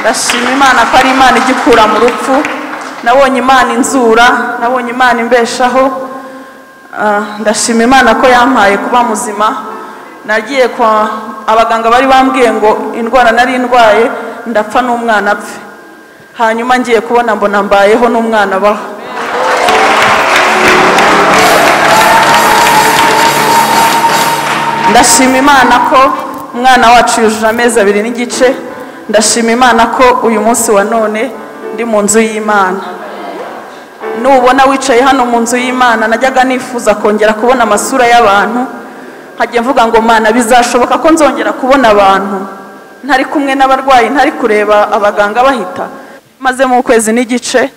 Ndashima Imana ko ari Imana igikura mu rupfu. Nabonye Imana inzura, nabonye Imana imbeshaho. Ndashima Imana ko yampaye kuba muzima. Nagiye kwa abaganga bari bambwiye ngo indwara nari ndwaye ndapfa n'umwana apfe. Hanyuma ngiye kubona mbona mbayeho n'umwana baho. Ndashima Imana ko umwana wacu yujuje amezi 2.5. Ndashima Imana ko uyu munsi wa none ndi mu nzu y'Imana. Nubona wicaye hano mu nzu y'Imana, najyaga nifuza kongera kubona amasura y'abantu, nkajya mvuga ngo Mana bizashoboka ko nzongera kubona abantu ntari kumwe n'abarwayi, ntari kureba abaganga bahita. Maze mu kwezi n'igice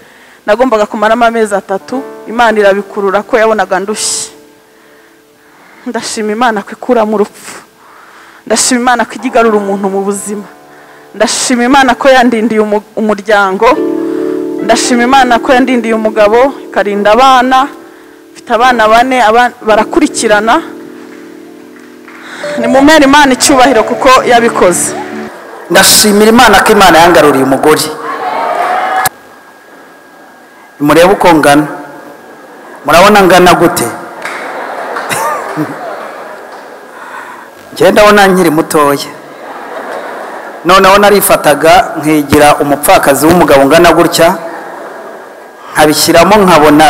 nagombaga kumaramo amezi 3, Imana irabikurura ko yabonaga ndushye. Ndashima Imana ko ikura mu rupfu. Ndashima Imana ko igarura umuntu mu buzima. Ndashima Imana ko yandindiye umuryango. Ndashima Imana ko yandindiye umugabo, ikarinda abana. Mfite abana 4, barakurikirana. Ni mumere Imana icyubahiro kuko yabikoze. Ndashimira Imana ko Imana yangaruriye umugore. Murebe uko ngana. Murabona ngana gute? Njye ndabona nkiri mutoya. Noneho narifataga nkigira umupfakazi w'umugabo ngana gutya, nkabishyiramo nkabona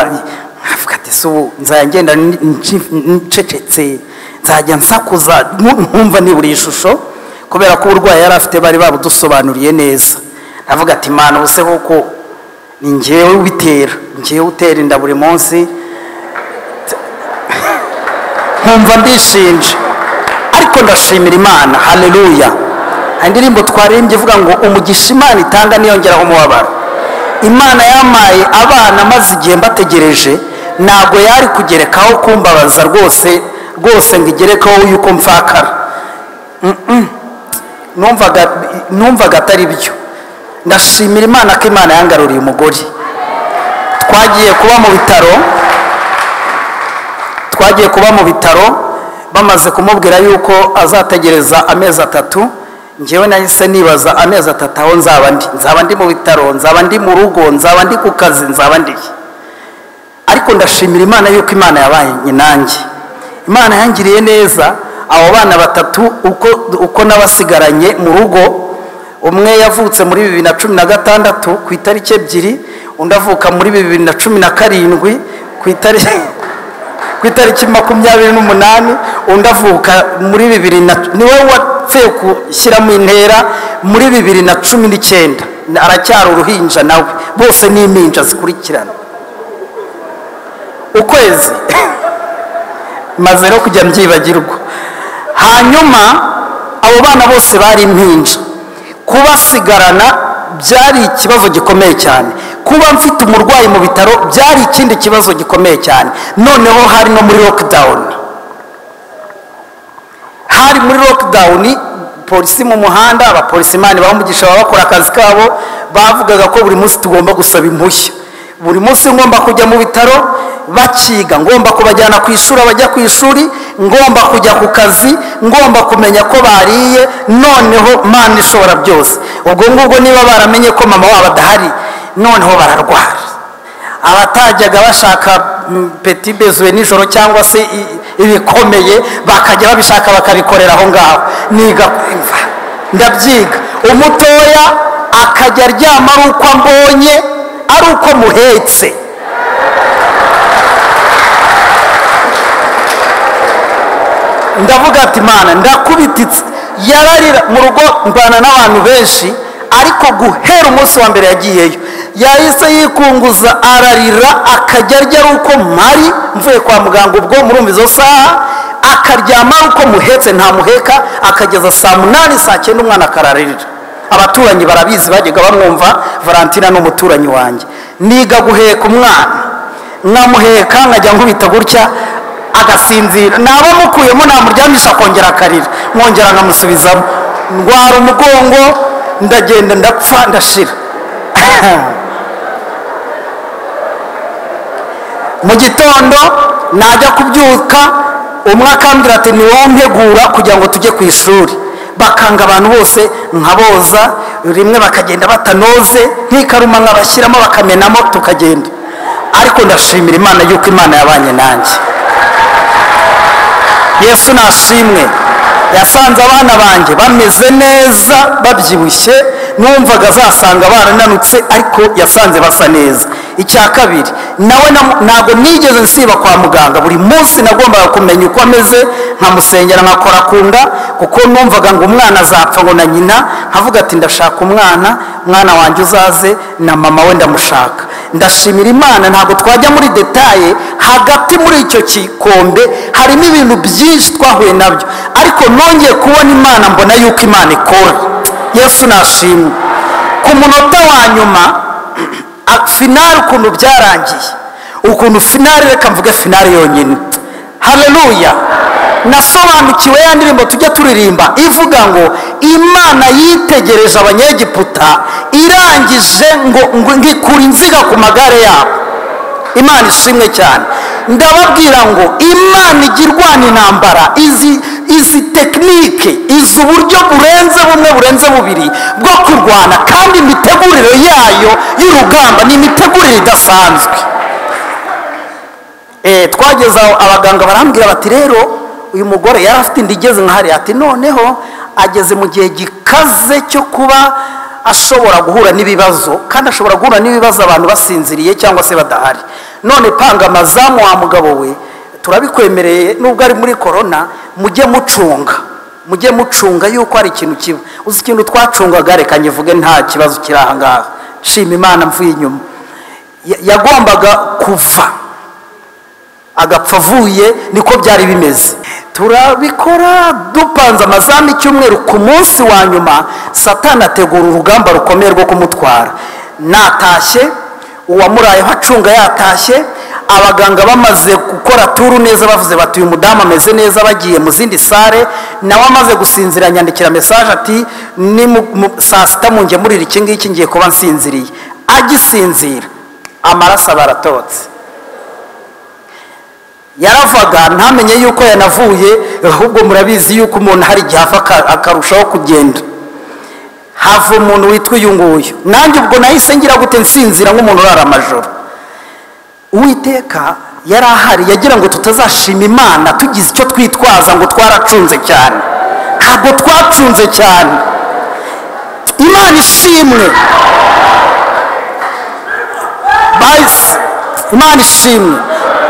nkavuga ati ubu nzajya ngenda ncecetse, nzajya nsakuza nkumva nibura ishusho, kubera ko uburwayi yari afite bari babudusobanuriye neza. Avuga ati Imana ubuse koko ni njyewe ubitera, njyewe utera inda buri munsi, nkumva ndishinja. Ariko ndashimira Imana, haleluya. Indirimbo twaririmbye ivuga ngo umugisha Imana itanga niyongeraho umubabaro. Imana yamaye abana maze igihe mbategereje, ntabwo yari kugerekaho kumbabaza rwose rwose ngo igerekaho yuko mfakara. Numvaga atari byo. Ndashimira Imana ko Imana yangaruriye umugore. Twagiye kuba mu bitaro, twagiye kuba mu bitaro bamaze kumubwira yuko azategereza amezi 3. Njyewe nahise nibaza amezi 3 aho nzaba ndi, nzaba ndi mu bitaro, nzaba ndi mu rugo, nzaba ndi ku kazi, nzaba ndi. Ariko ndashimira Imana yuko Imana yabaye nanjye. Imana yangiriye neza. Abo bana 3 uko nabasigaranye mu rugo, umwe yavutse muri 2016 ku itariki 2, undi avuka muri 2017 ku itariki 28, undi avuka muri 2000, niwe wapfuye gushyiramo intera muri 2019, aracyari uruhinja nawe. Bose ni impinja zikurikirana ukwezi. Maze no kujya mbyibagirwa. Hanyuma abo bana bose bari impinja, kubasigarana byari ikibazo gikomeye cyane. Kuba mfite umurwayi mu bitaro byari ikindi kibazo gikomeye cyane. Noneho hari no muri lockdown. Hari muri lockdown, polisi mu muhanda, abapolisi Imana bamugisha bakora akazi kabo, bavugaga ko buri munsi tugomba gusaba impushya. Buri munsi ngomba kujya mu bitaro bakiga, ngomba kubajyana ku ishuri abajya ku ishuri, ngomba kujya ku kazi, ngomba kumenya ko bariye. Noneho Mana ishobora byose. Ubwo ngubwo niba baramenye ko mama wabo adahari, noneho bararwara. Abatajyaga bashaka petit besoin nijoro cyangwa se ibikomeye bakajya babishaka bakabikorera aho ngaho. Niga ndabyiga. Umutoya akajya aryama ari uko ambonye, ari uko muhetse. Ndavuga ati Mana ndakubititse. Yararira mu rugo, mbana n'abantu benshi, ariko guhera umunsi wa mbere yagiyeyo yahise yikunguza ararira, akajya arya ari uko mpari mvuye kwa muganga. Ubwo murumva izo saha akaryama ari uko muhetse, ntamuheka, akageza saa 8 saa 9 umwana akararira. Abaturanyi barabizi, bajyaga bamwumva. Valentina n'umuturanyi wanjye. Niga guheka umwana, nkamuheka nkajya nkubita gutya agasinzira, naba mukuyemo namuryamisha akongera akarira, nkongera nkamusubizamo. Ndwara umugongo, ndagenda ndapfa ndashira. Mu gitondo najya kubyuka, umwe akambwira ati ni wowe ntegura kugira ngo tujye ku ishuri. Bakanga abantu bose nkaboza, rimwe bakagenda batanoze, nkikaruma nkabashyiramo bakamenamo tukagenda. Ariko ndashimira Imana yuko Imana yabanye nanjye. Yesu nashimwe. Yasanze abana banjye bameze neza babyibushye, numvaga azasanga barananutse, ariko yasanze basa neza. Icya kabiri, nawe ntabwo nigeze nsiba kwa muganga, buri munsi nagombaga kumenya uko ameze, nkamusengera nkakora kunda, kuko numvaga ngo umwana azapfa ngo na nyina, nkavuga ati ndashaka umwana, umwana wanjye uzaze na mama we ndamushaka. Ndashimira Imana, ntabwo twajya muri detaye, hagati muri icyo kikombe harimo ibintu byinshi twahuye nabyo, ariko nongeye kubona Imana, mbona yuko Imana ikora. Yesu nashimwe. Ku munota wa nyuma finale ukuntu byarangiye, ukuntu finale, reka mvuge finale yonyine. Haleluya. Nasobanukiwe ya ndirimbo tujya turirimba ivuga ngo Imana yitegereje abanyegiputa irangije ngo ngikura inziga ku magare yabo. Imana ishimwe cyane. Ndababwira ngo Imana igirwana intambara, izi tekinike, izi uburyo burenze bumwe burenze bubiri bwo kurwana, kandi imitegurire yayo y'urugamba ni imitegurire idasanzwe. Twageze aho abaganga barambwira bati rero uyu mugore yari afite inda igeze nka hariya, ati noneho ageze mu gihe gikaze cyo kuba ashobora guhura n'ibibazo, kandi ashobora guhura n'ibibazo abantu basinziriye cyangwa se badahari. None panga amazamu wa mugabo we, turabikwemereye nubwo ari muri corona, mujye mucunga, mujye mucunga yuko hari ikintu kiba. Uzi ikintu twacungaga, reka nyivuge nta kibazo kiri aha ngaha, nshima Imana mvuye inyuma. Yagombaga kuva agapfa avuye, niko byari bimeze. Turabikora dupanze amazamu icyumweru, ku munsi wa nyuma Satani ategura urugamba rukomeye rwo kumutwara. Natashye, uwamurayeho acunga yatashye, abaganga bamaze gukora turu neza bavuze bati uyu mudamu ameze neza, bagiye mu zindi sare, nawe amaze gusinzira nyandikira message ati ni saa sita mungemurire iki ngiki ngiye kuba nsinziriye. Agisinzira amaraso abaratotse, yaravaga ntamenye yuko yanavuye, ahubwo murabizi yuko umuntu hari igihe ava akarushaho kugenda. Hava umuntu witwa uyu nguyu, nanjye ubwo nahise ngira gute nsinzira nk'umuntu urara amajoro. Uwiteka yari ahari, yagira ngo tutazashima Imana tugize icyo twitwaza ngo twaracunze cyane. Ntabwo twacunze cyane. Imana ishimwe. Imana ishimwe.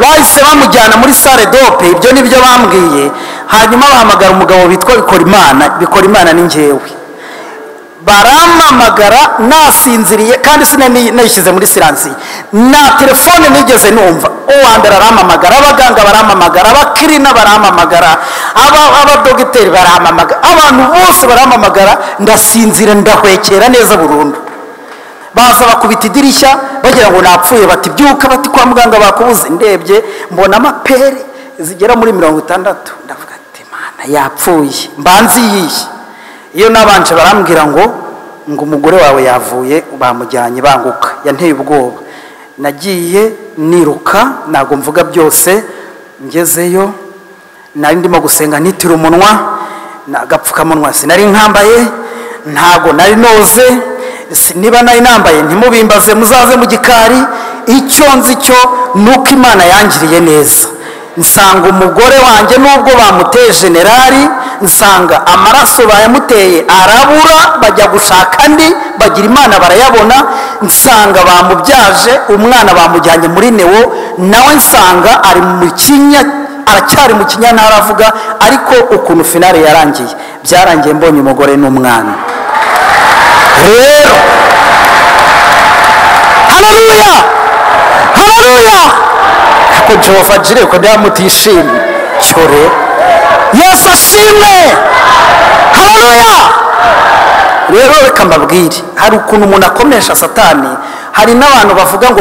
Bahise bamujyana muri sale dope, ibyo nibyo bambwiye. Hanyuma bahamagara umugabo witwa Bikorimana, Bikorimana ni njyewe. Baramamagara nasinziriye, kandi sinayishyize muri siransi, na telefone nigeze numva. Uwa mbere aramamagara, abaganga baramamagara, abakirina baramamagara, abadogiteri baramamagara, abantu bose baramamagara. Ndasinzira ndahwekera neza burundu. Baza bakubita idirishya bagira ngo napfuye, bati byuka, bati kwa muganga bakubuze. Ndebye mbona amaperi zigera muri 60, ndavuga ati Mana yapfuye, mbanzi yihe. Iyo nabanje barambwira ngo umugore wawe yavuye, bamujyanye banguka. Yanteye ubwoba, nagiye niruka, ntabwo mvuga byose. Ngezeyo nari ndimo gusenga nitira umunwa, agapfukamunwa sinari nkambaye, ntabwo nari noze, niba nari nambaye ntimubimbaze, muzaze mu gikari. Icyo nzi cyo nuko Imana yangiriye neza, nsanga umugore wanjye nubwo bamuteye generali, nsanga amaraso bayamuteye arabura, bajya gushaka andi, bagira Imana barayabona. Nsanga bamubyaje umwana, bamujyanye muri neo, nawe nsanga ari mu kinya, aracyari mu kinya ntaravuga. Ariko ukuntu finale yarangiye, byarangiye mbonye umugore n'umwana. Rero haleluya, haleluya. Ko Jehova Jireh ko ndamutishimye cyore. Yesu ashimwe, haleluya. Rero reka mbabwire, hari ukuntu umuntu akomesha Satani. Hari n'abantu bavuga ngo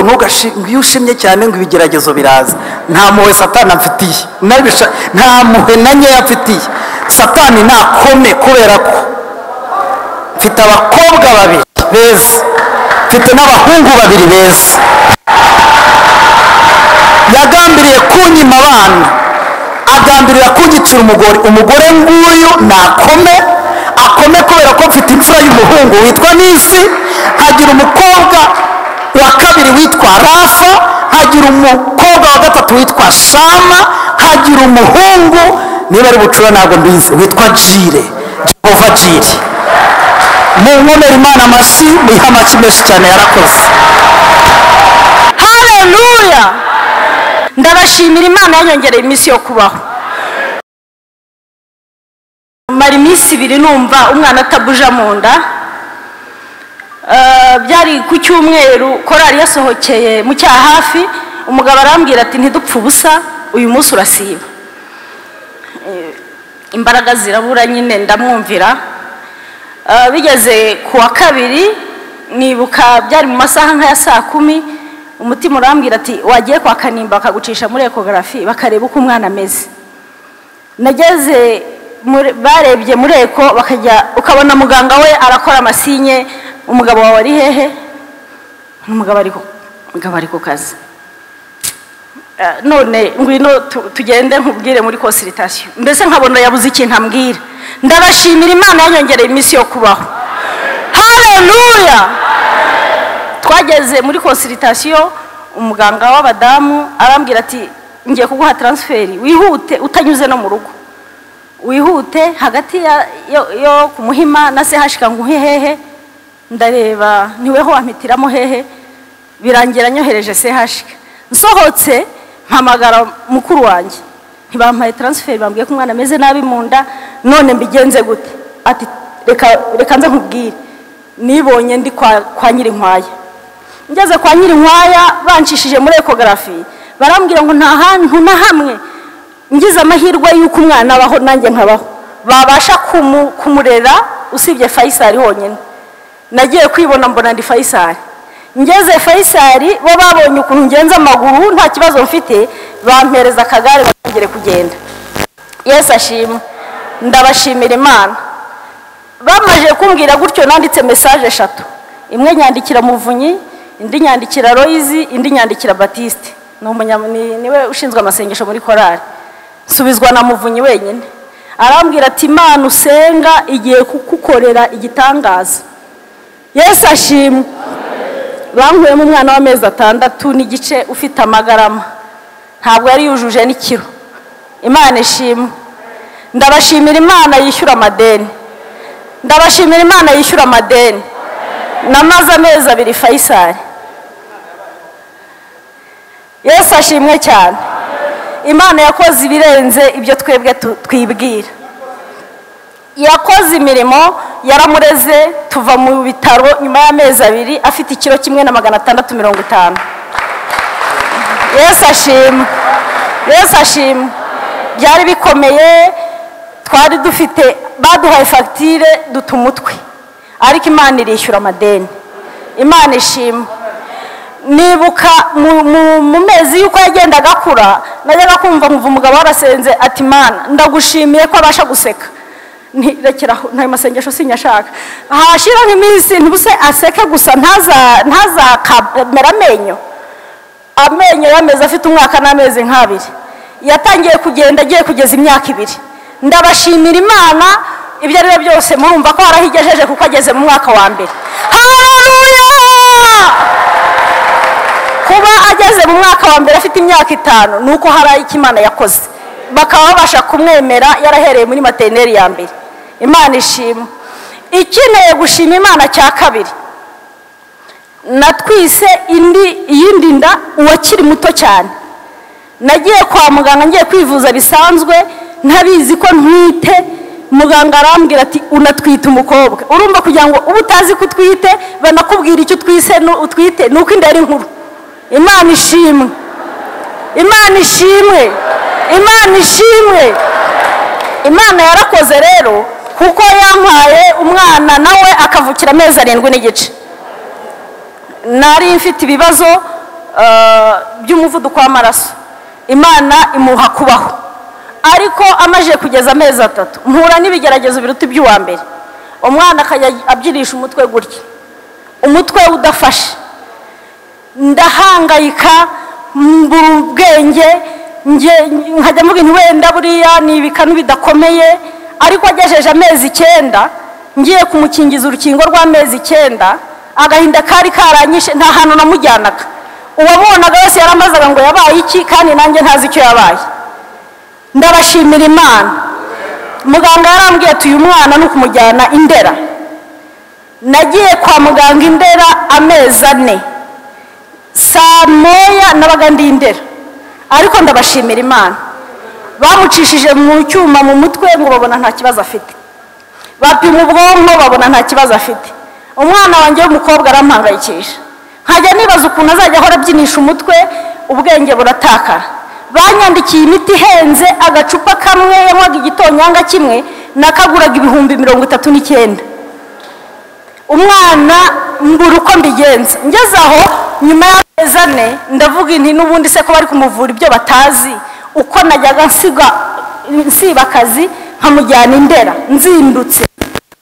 iyo ushimye cyane ngo ibigeragezo biraza. Nta muhe Satani amfitiye, nta muhe na nkeya amfitiye. Satani nakome, kubera ko mfite abakobwa babiri beza, mfite n'abahungu babiri beza. Yagambiriye kunyima abana, agambirira kunyicira umugore. Umugore nguyu nakome, Bakome kubera ko mfite imfura y'umuhungu witwa Nisi, nkagira umukobwa wa kabiri witwa Rafa, nkagira umukobwa wa gatatu witwa Shama, nkagira umuhungu niba ari bucura ntabwo mbizi witwa Jire, Jehova Jire. Munkomere Imana amashyi, muyihe amashyi menshi cyane, yarakoze. Haleluya! Ndabashimira Imana yanyongereye iminsi yo kubaho. Mara iminsi ibiri numva umwana atabuja mu nda. Byari ku cyumweru, korali yasohokeye mu Cyahafi, umugabo arambwira ati ntidupfe ubusa, uyu munsi urasiba. Imbaraga zirabura nyine, ndamwumvira. Bigeze ku wa kabiri, nibuka byari mu masaha nk'aya saa 10, umutima urambwira ati wagiye kwa Kanimba bakagucisha muri ekogarafi bakareba uko umwana ameze. Nageze barebye muri eko, bakajya ukabona muganga we arakora amasinye, umugabo wawe ari hehe? Umugabo ari ku kazi. None ngwino tugende nkubwire muri consultation. Mbese nkabona yabuze ikintu ambwira. Ndabashimira Imana yanyongereye iminsi yo kubaho. Haleluya! Twageze muri consultation, umuganga w'abadamu arambwira ati ngiye kuguha transfer, wihute utanyuze no mu rugo. Wihute hagati yo kumuhima na sehashika nguhe hehe. Ndareba niweho wampitiramo hehe, birangira nyohereje sehashika. Nsohotse mpamagara mukuru wanjye, ntibampaye transfer, bambwiye ko umwana ameze nabi mu nda, none mbigenze gute? Ati reka nze nkubwire. Nibonye ndi kwa Nyirinkwaya. Ngeze kwa Nyirinkwaya banshishije muri ekogarafi, barambwira ngo nta hantu na hamwe ngize amahirwe y'uko umwana abaho nanjye nkabaho, babasha kumurera usibye Faisal honyine. Nagiye kwibona mbona ndi Faisal. Ngeze Faisal bo babonye ukuntu ngenza amaguru nta kibazo mfite, bampereza akagare bakongere kugenda. Yesu ashimwe. Ndabashimira Imana. Bamaje kumbwira gutyo, nanditse message eshatu. Imwe nyandikira Muvunyi, indi nyandikira Roizi, indi nyandikira Baptiste. Niwe ushinzwe amasengesho muri korali. Nsubizwa na Muvunyi wenyine. Arambwira ati Imana usenga igiye kukukorera igitangaza. Yesu ashimwe. Bankuyemo umwana w'amezi 6 n'igice ufite amagarama, ntabwo yari yujuje n'ikiro. Imana ishimwe. Ndabashimira Imana yishyura amadeni. Ndabashimira Imana yishyura amadeni. Namaze amezi 2 Faisal. Yesu ashimwe cyane. Imana yakoze ibirenze ibyo twebwe twibwira. Yakoze imirimo, yaramureze tuva mu bitaro nyuma y'amezi 2 afite ikiro 1 na 650. Yesu ashimwe. Yesu ashimwe. Byari bikomeye, twari dufite baduhaye fagitire duta umutwe, ariko Imana irishyura amadeni. Imana ishimwe. Nibuka mu mezi yuko yagendaga akura, najyaga kumva nkumva umugabo warasenze ati Mana ndagushimiye ko abasha guseka. Ntirekera nta masengesho sinyashaka. Hashira nk'iminsi ntibuse aseke gusa, ntazakamera amenyo. Amenyo yameze afite umwaka n'amezi nk'abiri. Yatangiye kugenda agiye kugeza imyaka 2. Ndabashimira Imana ibyo ari byo byose, murumva ko harahigejeje kuko ageze mu mwaka wa mbere. Haleluya! Kuba ageze mu mwaka wa mbere afite imyaka 5 nuko hari icyo Imana yakoze, bakaba babasha kumwemera yarahereye muri maternelle ya mbere. Imana ishimwe. Ikeneye gushima Imana cya kabiri, natwise iyindi nda uwakiri muto cyane. Nagiye kwa muganga ngiye kwivuza bisanzwe, ntabizi ko ntwite. Muganga arambwira ati unatwite umukobwa. Urumva kugira ngo uba utazi ko utwite banakubwira icyo utwise utwite nuko inda ari nkuru. Imana ishimwe. Imana ishimwe. Imana ishimwe. Imana yarakoze rero kuko yampaye umwana nawe akavukira amezi 7 n'igice. Nari mfite ibibazo by'umuvuduko w'amaraso. Imana imuha kubaho. Ariko amaje kugeza amezi 3 mpura n'ibigeragezo biruta iby'uwa mbere. Umwana akajya abyirisha umutwe gutya, umutwe udafashe. Ndahangayika, mbura ubwenge, nkajya mvuga nti wenda buriya ni ibikanu bidakomeye. Ariko agejeje amezi 9 Ngiye kumukingiza urukingo rw'amezi 9, agahinda kari karanyishe, nta hantu namujyanaga. Uwamubonaga wese yaramazaga ngo yabaye iki, kandi nanjye ntazi icyo yabaye. Ndabashimira Imana. Muganga yarambwiye ati uyu mwana ni ukumujyana Indera. Nagiye kwa muganga Indera amezi 4, saa 1 nabaga ndi Indera. Ariko ndabashimira Imana, bamucishije mu cyuma mu mutwe ngo babona nta kibazo afite, bapima ubwonko babona nta kibazo afite. Umwana wanjye w'umukobwa arampangayikisha, nkajya nibaza ukuntu azajya ahora abyinisha umutwe, ubwenge buratakara. Banyandikiye imiti ihenze, agacupa kamwe yanywaga igitonyanga kimwe nakaguraga 39,000. Umwana mbura uko mbigenza. Ngeze aho nyuma y'amezi 4 ndavuga inti n'ubundi se ko bari kumuvura ibyo batazi, uko najyaga nsiba akazi nkamujyana Indera nzindutse,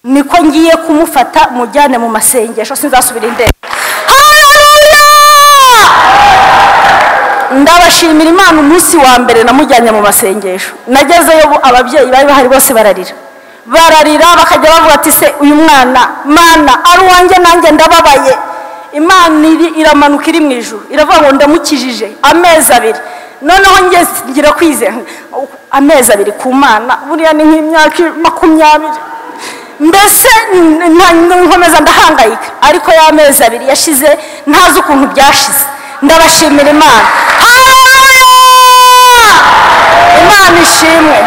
niko ngiye kumufata mujyane mu masengesho, sinzasubira Indera. Haleluya! Ndabashimira Imana. Umunsi wa mbere namujyanye mu masengesho, nagezeyo ababyeyi bari bahari bose bararira, bararira bakajya bavuga ati se uyu mwana mana ari uwanjye, nanjye ndababaye. Imana iramanuka iri mu ijuru iravuga ngo ndamukijije amezi 2. Noneho ngira kwizera amezi 2 ku Mana, buriya ni nk'imyaka 20. Mbese nkomeza ndahangayika, ariko ya mezi 2 yashize ntazi ukuntu byashize. Ndabashimira Imana. Haleluya! Imana ishimwe.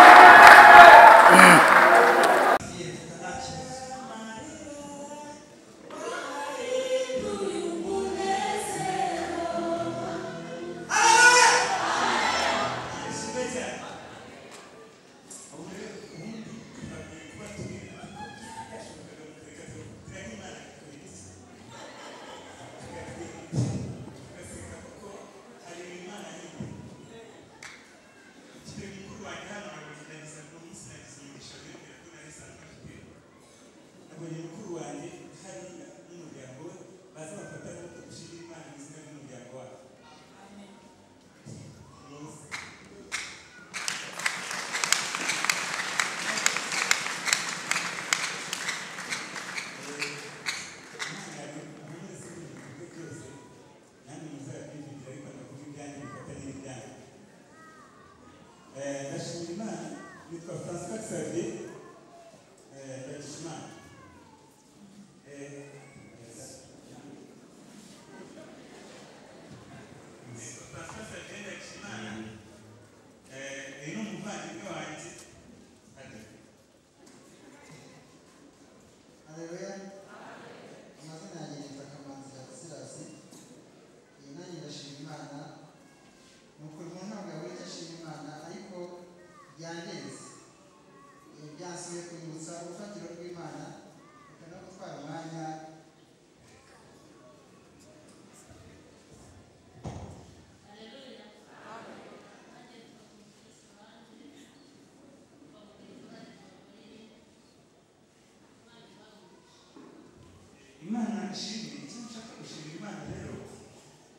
Imana ishimwe. Icyo nshaka gushimira Imana rero,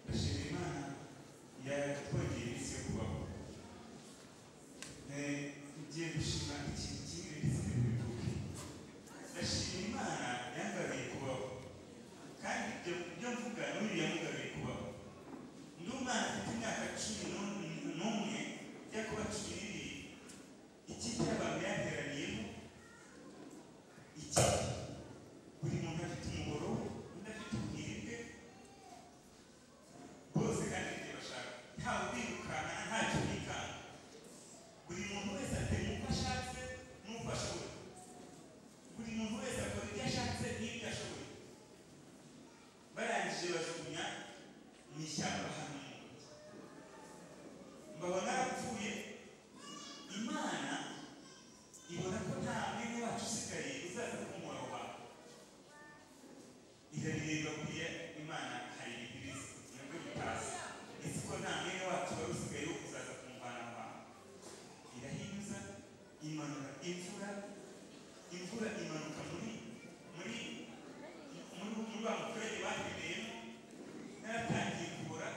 ndashimira Imana yatwongeye iminsi yo kubaho. Ngiye gushima ikintu kimwe ndetse ntibivuge. Ndashimira Imana yangabiye kubaho, kandi ibyo mvuga n'uyu yamugabiye kubaho. Ndi umwana afite imyaka 11 ijya kuba 12, ikipe y'abantu yateraniyemo ikipe. Buri muntu afite umuhoro we, undi afite ubuhiri bwe, bose kandi ibyo bashaka, ntawe ubirukanka, ntacyo bikanga. Buri muntu wese atema uko ashatse n'uko ashoboye. Buri muntu wese akora ibyo ashatse n'ibyo ashoboye. Barangije bajugunya mu ishyamba ahantu mu mujyi, mbabona arapfuye. Imana ibona ko nta mwene wacu usigaye uzaza kumura aho hantu, irareba buriya Imana hari ibirizi nabwo bitazi, ese ko nta mwene wacu wari usigaye wo kuzaza kumuvana aho hantu. Irahinyuza, imanura imvura, imvura imanuka muri muri muri muri wa muturage bahereyemo, naratangiye kubura.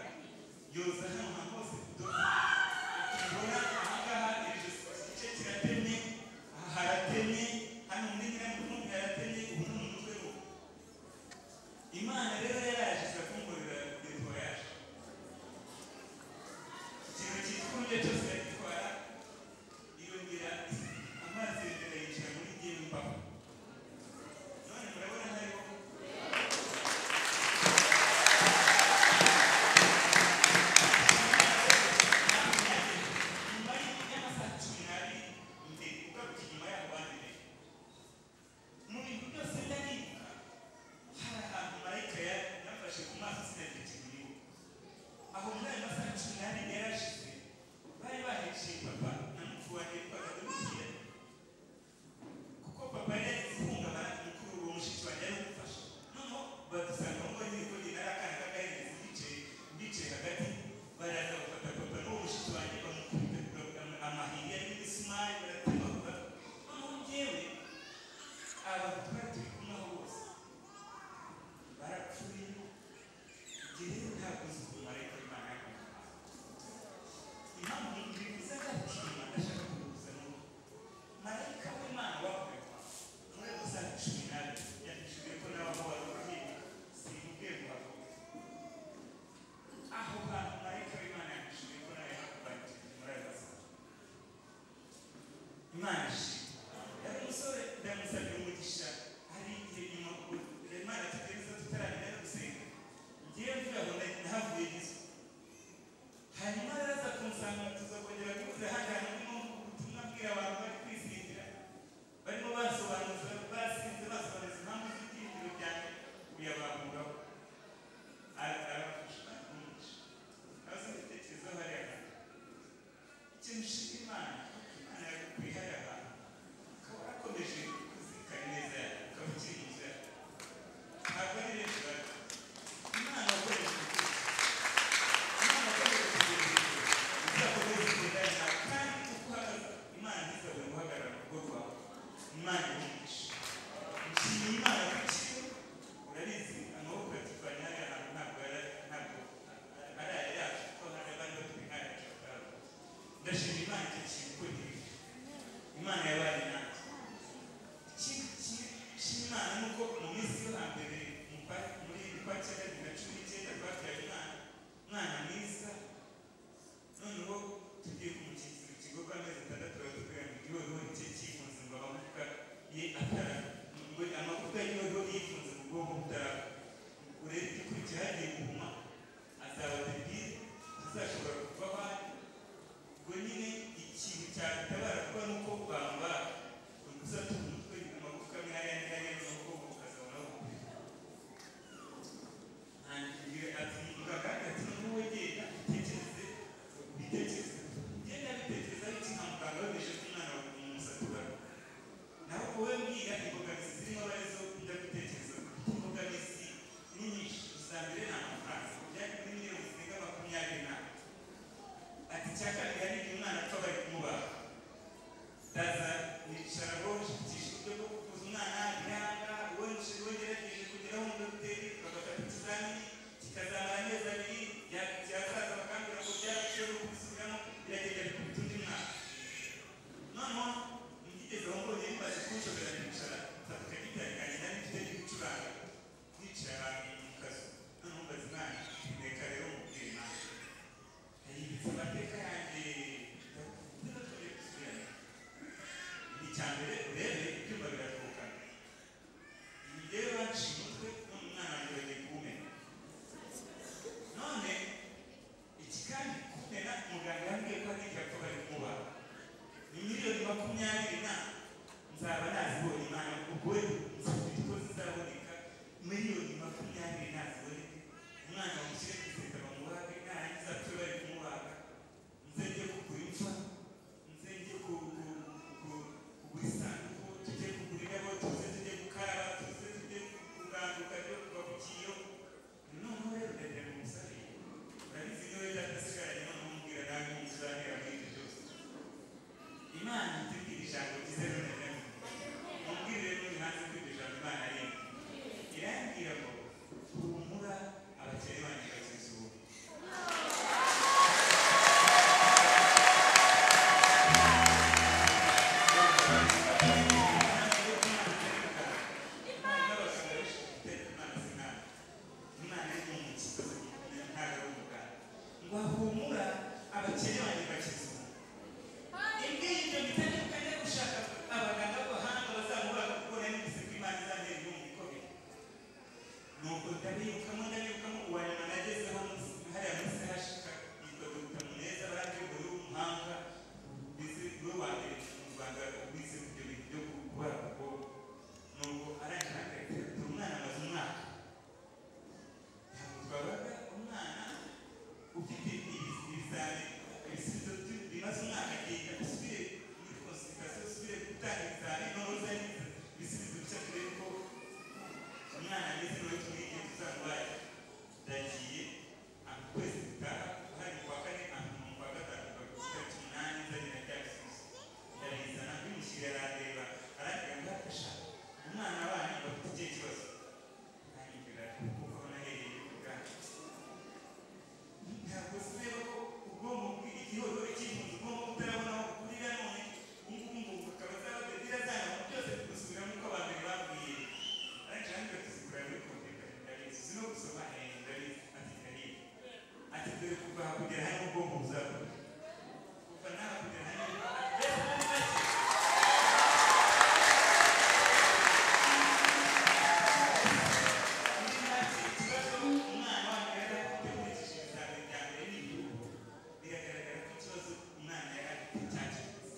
Ubukene wanjye bwakiza umuntu. Imbwiye ibyo mpita nibuka njya gushaka abaganga b'abahanga bazamubaga, kuko nari numvise ko Imana izantera inkunga ikomeye. Nuko ndabirukamo, ndabirukamo, uwa nyuma nagezeho hariya muri CHK yitwa Dr. Muneza, barambwira ngo ni umuhanga wize, niwe wa mbere mu Rwanda wize ibyo bintu byo kubaga ubwonko. Nuko arangije arambwira ati: "Umwana amaze umwaka, ntabwo twabaga umwana ufite ibizami, ibisubizo bimaze umwaka. Genda usubire muri consultation, usubire gutanga ibizami, noneho uzane ibisubizo bishya, turebe ko umwana ameze, noneho tumwige tuzamubaye." Ndagiye, ukwezi gutaha hari mu kwa kane, mu kwa gatanu ku itariki 8 nzanye na bya bisubizo, ndabizana, mbimushyira, arandeba, arambwira ngo: "Afasha umwana wanyu bafite ikihe kibazo?" Arambwira kuko aho nahereye bivuga ntabwo sineba ko ubwonko igihorihori cyifunze, ubwonko butarabona aho bukurira, none ubu ngubu ngo bukaba zabadedira zana byose bigasubiramo uko abambere babwiye. Arangije arambwira: "Tuzikora muri computer, ndabizi, uzi no gusoma?" "Ndabizi." Ati: "Ndabizi." Ati: "Dore kuva aha kugera hano ubwonko buzakura, kuva n'aha kugera hano." Mbese muri make, ikibazo umwana wanyu yari afite, nkurikije ibizamini bya mbere n'ibihugu, biragaragara ko ikibazo umwana yari afite cyakemutse.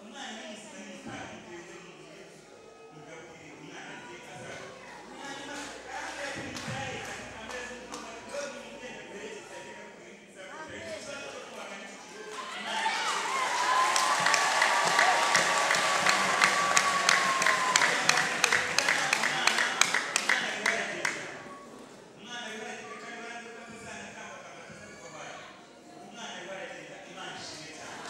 Umwana ni muzima, ni mutanga, umwana arye azaza. Umwana ariho aragenda, kandi barambwira ko atazanakambakamba, atazakuva aho ari. Umwana ariho aragenda, Imana ishimwe cyane.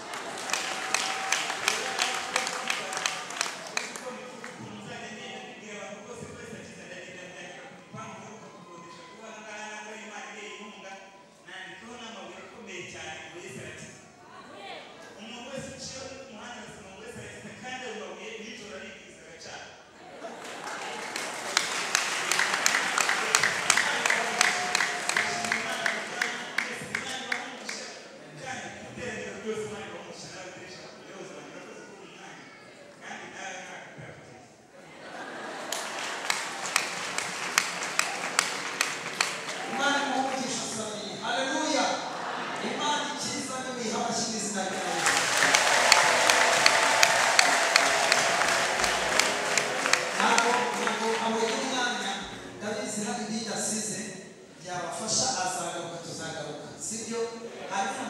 Ukuntu nzajya ngenda mbibwira abantu bose ko Yesu akiza, ndagenda mbyandika ku gipangu mperuka gukodesha kuba aha ngaha, ntabwo ari Imana iteye inkunga, nandikaho n'amabuye akomeye cyane ngo "Yesu arakiza." Umuntu wese uciye ku muhanda agasoma ngo "Yesu arakiza", kandi ayo mabuye nijoro aribwiriza agacana. Imana imuhe umugisha Sami. Haleluya! Imana ikiza n'imiha amashyi n'izina rya Yesu. Ntabwo abonye umwanya, ndabizi hari ibindi asize byabafasha, azagaruka, tuzagaruka, sibyo? Hanyuma